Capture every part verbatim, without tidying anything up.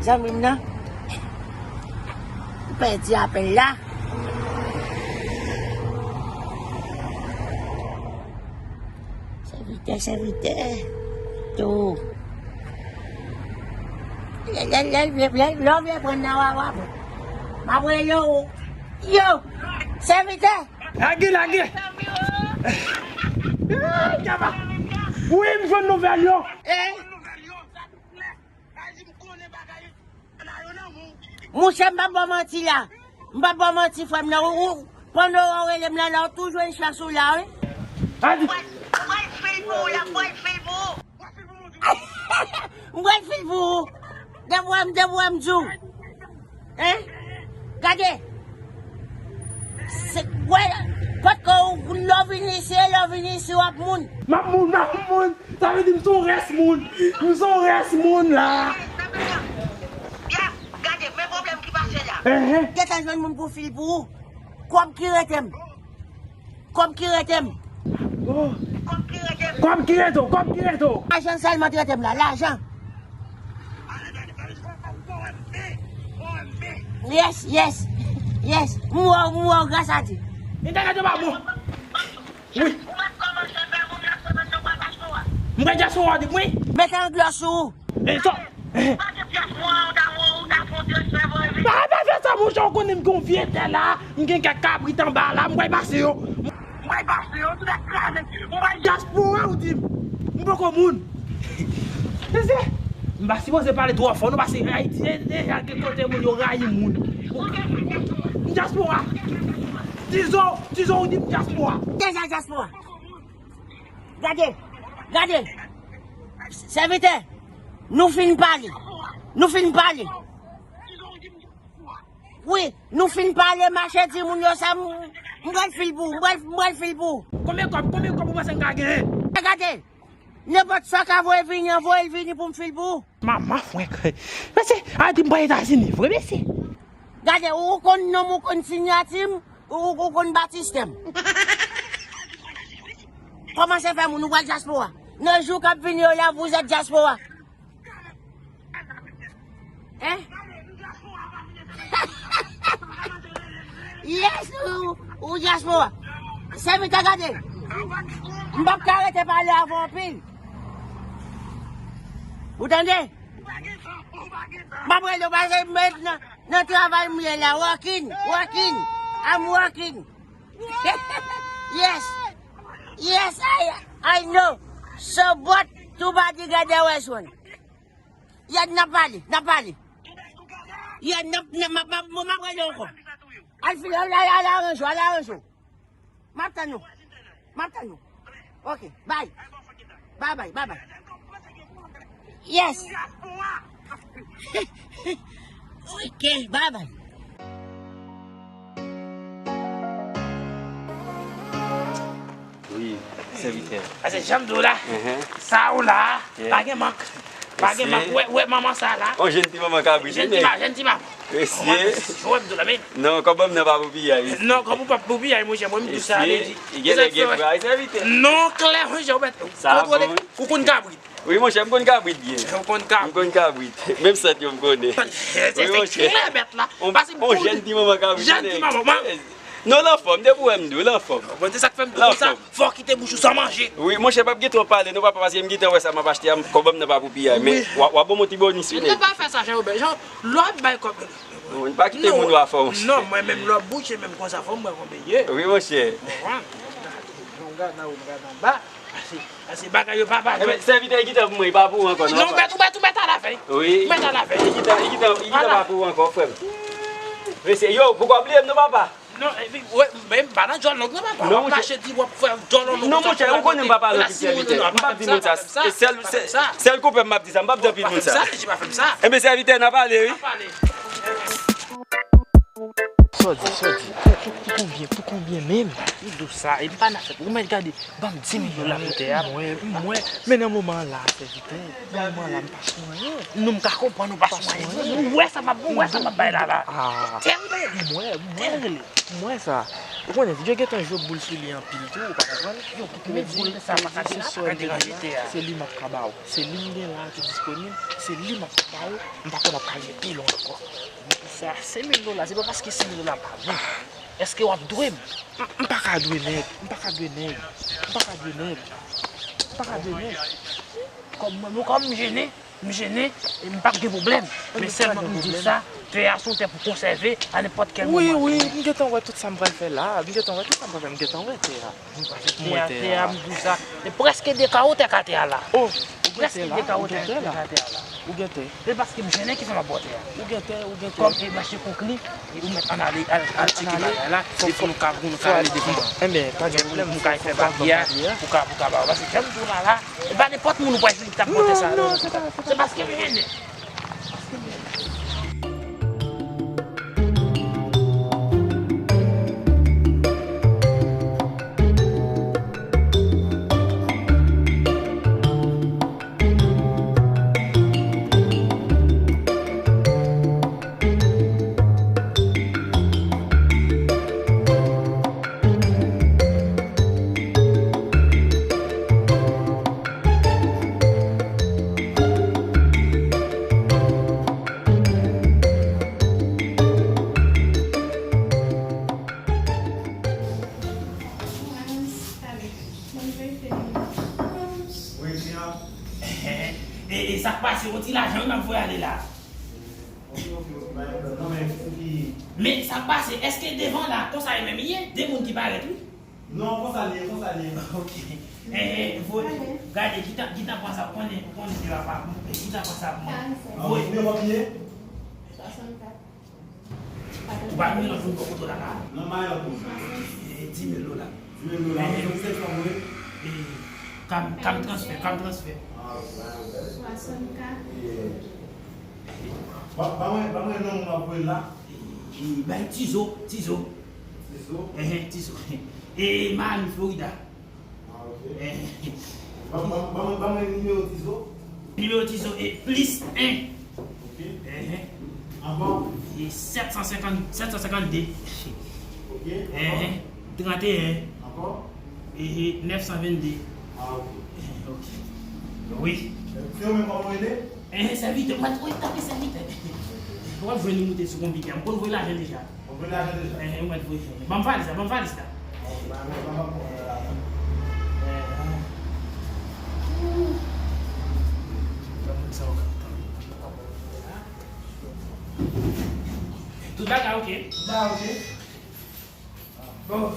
Zanmi m nan. Ou pèdi apèl la. Sèvitè, sèvitè. Tou. Lè, lè, lè, lè, lè, lè w vle pran nan w a, w a pran. M ap rele w. Yo! Sèvitè! Lage, lage! Ay, kaba! Wi, m jwenn nouvèl yo! Eh? Monchè, m p ap ba w manti la. M p ap ba w manti, frè m nan. Ou, ou, pandan w rele m la, la, ou tou jwenn chans ou la, wi. Adi. Ou pral fil pou ou, y ap pral fil pou ou. M pral fil pou ou. Depi w wè m, depi w wè m di w. Hein? Gade. Se, wè, potko ou, lè w vin isi, lè w vin isi, w ap moun. M ap moun, m ap moun. Sa vle di m se yon rès moun. M se yon rès moun la. Byen, gade, men pwoblèm ki pase la. Enhen. Gentan jwenn moun pou fil pou ou. Kòb ki rete m. Kòb ki rete m. Oh. Kòb ki rete w, kòb ki rete w. Lajan sèlman ki rete m la, lajan. Yes, yes, yes. M wè w, m wè w, gras a Dye. Entènèt yo pa bon. Wi. M gen dyaspora di wi. Mete anglè sou ou. E sa. Pa, pa fè sa, monchè, ou konnen m gen yon vye tè la, m gen kèk kabrit anba la, m pral pase yo. M pral pase yo, tout kraze. M pral dyaspora, ou di m. M poko moun. Mesye, m pa sipoze pale twò fò, non, paske Ayiti, e, deja gen kote moun yo rayi moun. M dyaspora. Tizo, Tizo, ou di m dyaspora. Deja dyaspora. Gade, gade. Sèvitè, nou fin pale. Nou fin pale. Wi, nou fin pale, mache di moun yo sa, m, m pral fil pou, m pral, m pral fil pou. Konbyen kòb, konbyen kòb ou panse m ka genyen? Gade, nenpòt sa w ka voye vini an, voye l vini pou m fil pou ou. Manman fwenk. Mesye, a di m pral Etazini vre, mesye. Gade, ou konn non m, ou konn siyati m, ou, ou konn batistè m. Kòmanse fè moun, ou pral dyaspora. Nan jou k ap vini yo la, vous êtes diaspora. Hein? Yes, ou, ou dyaspora. Sèvitè, gade. M p ap ka rete pale avè w anpil. Ou tande? M ap rele w paske m nan, nan travay m ye la. Working, working. I'm working. Yes. Yes, I, I know. So, but, tou pa di gade wè swen. Yad, n ap pale, n ap pale. Yad, n ap, n ap, m ap, m ap, m ap rele w ankò. Al file, al, al, al aranje w, al aranje w. M ap tann ou. M ap tann ou. Ok, bye. Bye bye, bye bye. Yes. Ok, bye bye. Wi, sèvitè. Paske jan m di w la, sa ou la, pa gen mank. Pa gen mank. Wè, wè manman sa la. On jèn ti manman kabrit. Jèn ti ma-, jèn ti manman. Mesye. Ou wè m di w la, men. Non, kòb mwen nan pa pou piyay. Non, kòb ou pa pou piyay, monchè, mwen m di w sa, mesye, li di. Li genlè gen bra, sèvitè. Non, klè, wi, jan w mèt kontwole. Ou konn kabrit. Wi, monchè, m konn kabrit byen. Ou konn kabrit. M konn kabrit. Menm sant yo m konnen. Wi, monchè. Se klè, mèt la. On jèn ti manman kabrit. Jèn ti manman. Non, l anfòm, depi w wè m di w, l anfòm. Bon, se sa k fè m di w konsa, fò w kite bouch ou san manje. Wi, monchè, p ap gen twòp pale, non, papa, paske m gentan wè sa m ap achte a, kòb mwen nan pa pou piyay, men w a, w a ban m yon ti bonis, wi, nèg. Ou pa fè sa, Jean Robert. Jean, lè w ap bay kòb. Ou pa kite moun w a fè, monchè. Non, mwen menm, lè w ap bouche, menm konsa, fò m wè konbyen ye. Wi, monchè. Ou konprann? Jan w gade anwo, m gade anba. Pase, pase bagay yo pa, pa jwe. Sèvitè, li gentan pou mwen, li pa pou ou ankò, non, papa. Non, mèt, ou mèt, ou mèt al avè l. Wi. Ou mèt al avè l. Li gentan, li gentan, li gentan pa pou ou ankò, frè m. Mesye, yo, poukò bliye m, non, papa. Non, epi, wè, men m pa nan djòl long, non, papa. Non, monchè. W ap mache di w ap fè djòl long. Non, monchè, ou konnen m pa pale anpil, sèvitè. M p ap di moun sa. Sèl, sèl, sèl konpè m ap di sa. M p ap di anpil moun sa. Enben, sèvitè, n a pale, wi. N a pale. Sa w di, sa w di. Pou, pou, pou konbyen, pou konbyen menm? Li dous sa, e m pa nan fèt. Ou mèt gade, ban m di mil dola pou tè a. Mwen, mwen, men nan moman an la, sèvitè, nan moman an la, m pa sou anyen. Non, m ka konprann ou pa sou anyen. Ou wè sa m ap, ou wè sa m ap bay la, la. Tèl rele. Tèl rele. Mwen sa, ou konnen, yo gentan jwe boul sou li anpil tou, ou pa konprann? Yo, men boul sa pa ka, se sòl li ye la, se li m ap ka ba w. Se li m gen la ki disponib, se li m ap ka ba w, m pa konn ap ka jwe pi lwen ankò. Sa, senk mil dola, se pa paske senk mil dola pa bon. Èske w ap dwe m? M, m pa ka dwe nèg, m pa ka dwe nèg, m pa ka dwe nèg, m pa ka dwe nèg. Kòm mwen, mwen kòm m jennen, m jennen, e m p ap gen pwoblèm. Men sèlman m di w sa, tè a se yon tè pou konsève a nenpòt kèl moman. Wi, wi, m gentan wè tout sa m pral fè la, m gentan wè tout sa m pral fè, m gentan wè tè a. Tè a, tè a, m di w sa, e prèske de kawo tè ka tè a la. Oh, ou gen tè la, ou gen tè la. Ou gen tè. Se paske m jennen ki fè m ap ba w tè a. Ou gen tè, ou gen tè. Kòm e mache konkli, e ou mèt ann ale, al, al tcheke bagay la, e pou nou ka, pou nou ka ale devan. Enben, pa gen pwoblèm, m ka fè papye a, pou ka, pou ka ba w. Paske jan m di w la la, e pa nenpòt moun ou pral jwenn ki t ap ba w tè sa non. Non, non, se pa, se pa. Se paske m jennen. Wi, Tia. E, e sa k pase, yon ti lajan wi n ap voye ale la. Ok, ok, ok, pa gen pwoblèm. Non, men fou ki... Men sa k pase, èske devan la, konsa yo menm ye? De moun ki parèt, wi. Non, konsa l ye, konsa l ye. Ok. Eh, eh, voye, gade, ki tan, ki tan pran sa, ou konnen, ou konnen de apa, ki tan pran sa pou mwen. Voye. Kòman w ye? Swasannkat. Ou pa gen lòt moun bò kote w la la? Non, m pa gen lòt moun. Eh, dis mil dola. Dis mil dola, eh, se sèt san voye? Eh, ka m, ka m transfè, ka m transfè. Ah, ok, ba yo bèl. Swasannkat. Eh. Ba, ba mwen, ba mwen non moun w ap voye la. Eh, bay Tizo, Tizo. Tizo? Eh, eh, Tizo. Eh, Miami, Florida. Ah, ok. Eh. Ban, ban, ban mwen, ban mwen nimewo Tizo. Nimewo Tizo e plis en. Ok. Eh, eh. Ankò? E sèt san senkant, sèt san senkant de. Ok. Eh, ankò? Eh. Tranteyen. Ankò? Eh, eh, nèf san vennde. Ah, ok. Eh, ok. Wi. Se ou menm kòman w rele? Eh, sèvitè, mwen, wi, tape sèvitè. W ap jwenn li moute sou konpitè. M konn voye lajan deja. Ou voye lajan deja? Eh, eh, mwen voye. Ban m valiz la, ban m valiz la. Ok, ba, ba, ba, ba, ba. Eh, eh. Tout bagay ok? Tout bagay ok. Bon.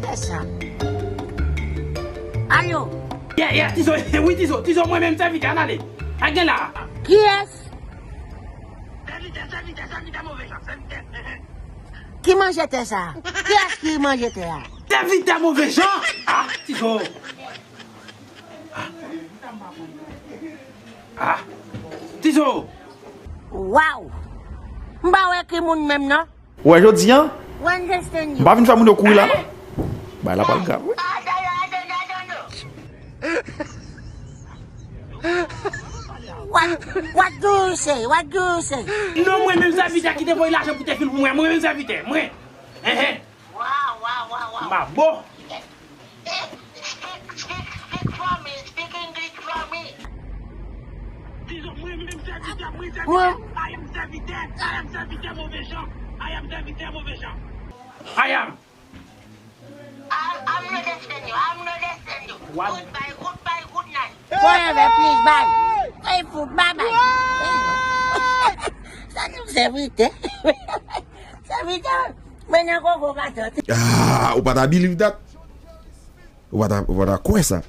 Fè sa. Alo. Yeah, yeah, Tizo, wi, Tizo, Tizo, mwen menm, sèvitè, ann ale. A gen la. Kiyès? Sèvitè, sèvitè, sèvitè, move jan, sèvitè. Ki manje tè sa? Kiyès ki manje tè a? Sèvitè move jan! Ah, Tizo! Ah. Ah. Tizo! Waw! M pa wè ki moun menm non. Ou wè jodi a? M pa vin fè moun yo kouri la non. Bagay la pral grav wi. What, what do you say? What do you say? Non, mwen menm sèvitè ki te voye lajan pou te fil pou mwen. Mwen menm sèvitè, mwen. Enhen. Wow, wow, wow, wow. Mabo. Speak, speak, speak for me. Speak English for me. Tizo, mwen menm sèvitè, mwen sèvitè. I am sèvitè. I am sèvitè move jan. I am sèvitè move jan. I am. I, I'm not understand you. I'm not understand you. What? Goodbye, goodbye, good night. Forever, please, bye. Hey, food, bye bye. Sa nou sèvitè. Sèvitè, men nan koko ka soti. Ah, ou pa ta believe that. Ou pa ta, ou pa ta kwè sa.